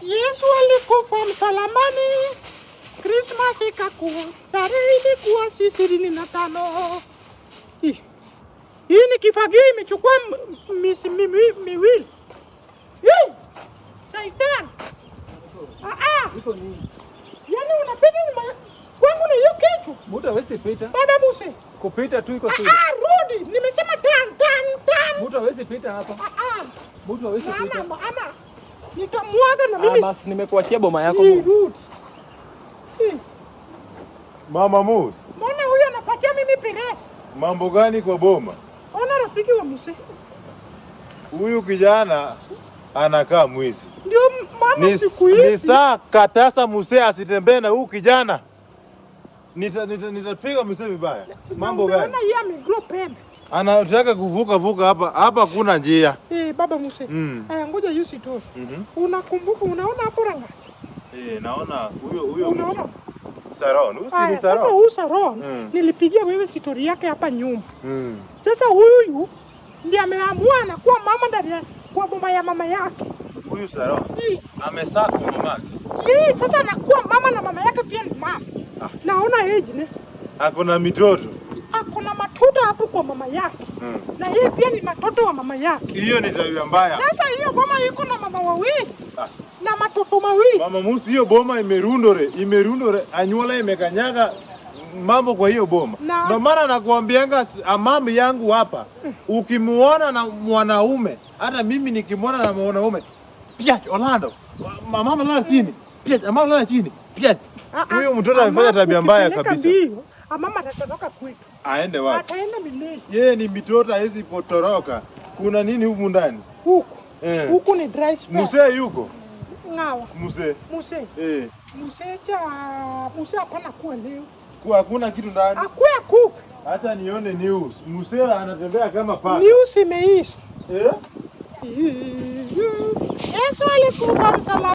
Yesu alikufa msalabani, Christmas ikakuwa tarehe ilikuwa 25. Hii ni kifagio imechukua miezi 2. Hii! Shaitan! Ah ah! Iko nini? Yaani unapita nyuma kwangu na hiyo kitu. Mtu hawezi pita. Bada muse. Kupita tu iko Ah, shida. ah, rudi. Nimesema tan tan tan. Mtu hawezi pita hapa. Ah ah. Mtu hawezi Maana pita. maana nitamwaga na Ah, mimi. basi nimekuachia boma yako. Hii, rudi. Hii. Mama Mus, Mbona huyu anapatia mimi peresi? Mambo gani kwa boma? Ona rafiki wa mzee. Huyu kijana anakaa mwizi. Ndio maana siku Ni hizi saa katasa mzee asitembee na huyu kijana. Nitapiga mzee vibaya. Mambo gani? Umeona yeye amegrow pembe. Anataka kuvuka vuka hapa. Hapa kuna njia. Eh, baba mzee. Aya, ngoja hiyo sitoe. Unakumbuka, unaona hapo Rangati? Eh, naona huyo huyo. Unaona? Saron. Huyu si ni Aya, sasa Saron. huyu Saron nilipigia wewe story yake hapa nyuma. Sasa huyu ndiye ameamua anakuwa mama ndani ya kwa boma ya mama yake. Huyu Saron Hii. amesaka mamake. Yeye sasa anakuwa mama na mama yake pia ni mama. Ah. Naona age ne. Ako na mitoto. Ako na matoto hapo kwa mama yake. Na yeye pia ni matoto wa mama yake. Hiyo ni tabia mbaya. Sasa hiyo boma iko na mama wawili Ah. na matoto mawili. Mama Musi, hiyo boma imerundore, imerundore, anyuola imekanyaga mambo kwa hiyo boma. Ndio maana nakuambianga amami yangu hapa, ukimuona na mwanaume, hata mimi nikimuona na mwanaume, pia Orlando, mama lala chini, pia mama lala chini, pia. Ah, ah. Huyo mtoto amefanya Ama tabia mbaya ukipeleka kabisa. mbio, amama atatoroka kwetu. Aende wapi? Ataenda milele Yeye ni mitoto hawezi potoroka. Kuna nini humu ndani? huku. Eh. Huku ni dry spell. Mzee yuko? Ngawa. Mzee. Mzee. Eh. Mzee cha mzee hapana kuwa leo. Kwa hakuna kitu ndani. Akuwe akufe. Hata nione news. Mzee anatembea kama paka. News imeisha. Eh? Yesu alikufa msalabani.